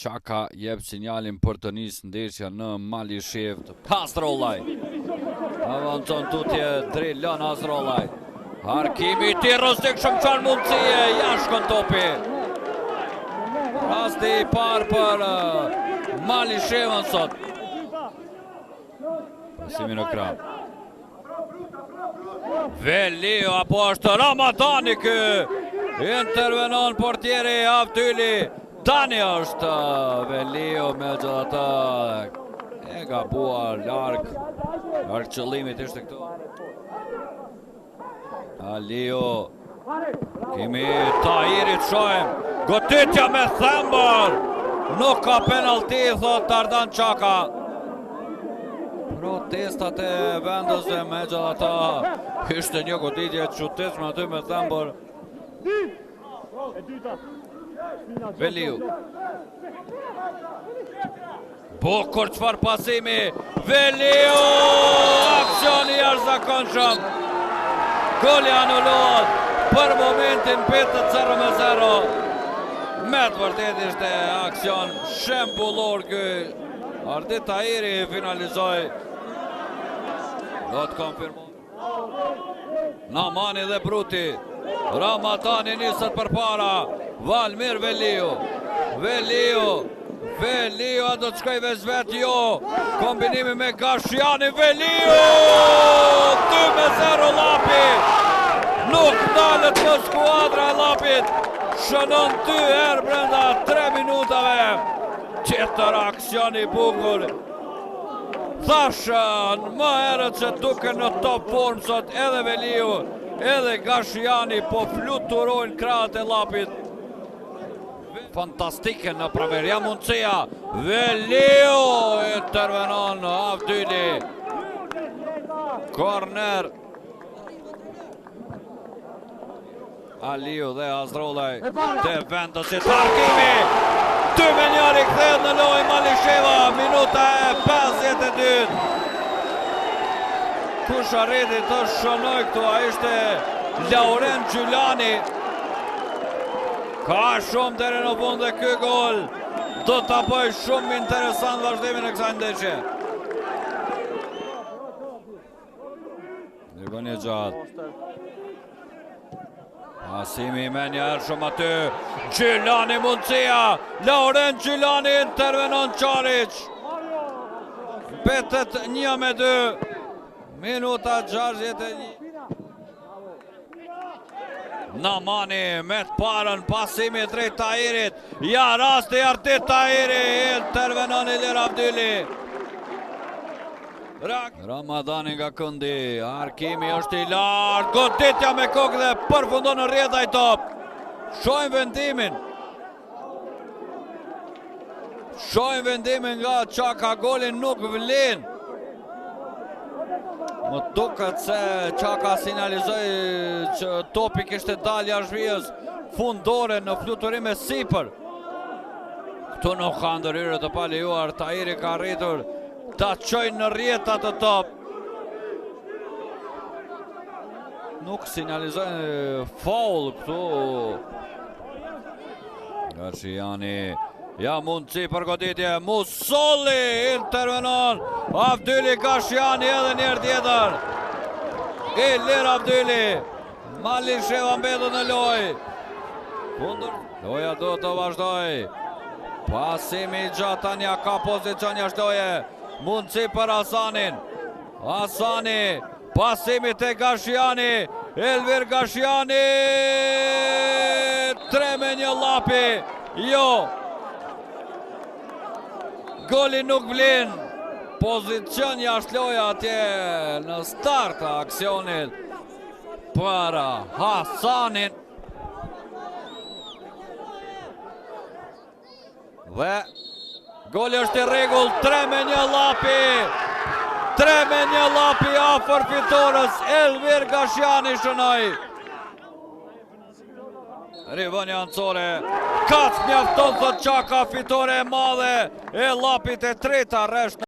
Çaka jep sinjalin për të nisë ndeshja në Malishevë. Hazrollaj. Avancon tutje Drilon Hazrollaj. Harkimi i tij i rrezikshëm çfarë mundësie, ja shkon topi. Rasti i parë për uh, Malishevën sot. Pasimi në krah. Veliu, apo është Ramadani ky? Intervenon portieri Avdyli. Tani është uh, Veliu megjithatë e gabuar larg. Larg qëllimit ishte këtu. Aliu. Kemi Tahirit shohim. Goditja me thembër. Nuk ka penalti, thotë Dardan Çaka. Protestat e vendësve megjithatë. Ishte një goditje e çuditshme aty me thembër. Veliu. Bukur çfarë pasimi. Veliu! Aksion i jashtëzakonshëm. Goli anulohet për momentin mbetet 0 me 0. Me të vërtetë ishte aksion shembullor ky. Ardit Tahiri finalizoi. Do të konfirmohet. Namani dhe Bruti. Ramadani niset përpara. Valmir Veliu. Veliu. Veliu a do të shkojë veç vetë? Jo. Kombinimi me Gashjani. Veliu! 2 me 0 Llapi. Nuk ndalet më skuadra e Llapit. Shënon 2 herë brenda 3 minutave. Tjetër aksion i bukur. Thashë më herët se duken në top formë sot edhe Veliu, edhe Gashjani po fluturojnë krahët e Llapit. Fantastike në pranverë, ja mundësia, Veliu intervenon Avdyli. Korner. Aliu dhe Hazrollaj te vendësit Harkimi 2 me 1 rikthehet në lojë Malisheva minuta e 52 Kush arriti të shënojë këtu a ishte Lauren Gjylani Ka shumë deri në fund dhe ky gol do ta bëjë shumë interesant vazhdimin e kësaj ndeshje Rivënie e gjatë. Pasimi i menjëhershëm aty. Gjylani mundësia. Lauren Gjylani intervenon Qariq. Mbetet një me dy. Minuta 61. Namani me të parën pasimi drejt Tahirit. Ja rasti Ardit Tahiri intervenon Ilir Avdyli. Ramadani nga këndi, Harkimi është i lartë, goditja me kokë dhe përfundon në rrjetë ai top. Shohim vendimin. Shohim vendimin nga Çaka, goli nuk vlen. Më duket se Çaka sinjalizoi që topi kishte dalë jashtë vijës fundore në fluturim e sipër. Këtu nuk ka ndërhyrje të palejuar, Tahiri ka arritur ta çojë në rrjetë atë top. Nuk sinjalizojnë faul këtu. Gashijani, ja mundësi për goditje, Musolli intervenon, Avdyli Gashijani edhe njëherë tjetër. Ilir Avdyli, Malisheva mbetet në lojë. Kundër, loja do të vazhdojë. Pasimi i gjatë tani a ka pozicion jashtë loje. Mundësi për Hasanin. Hasani, pasimi te Gashijani. Elvir Gashijani. 3 me 1 Llapi. Jo. Goli nuk vlen. Pozicion jashtë loje atje në start të aksionit. Për Hasanin. Dhe goli është i rregullt 3 me 1 Llapi. 3 me 1 Llapi afër fitores Elvir Gashjani shënoi. Rivënie anësore. Kaq mjafton thotë Çaka fitore e madhe e Llapit e treta rresht.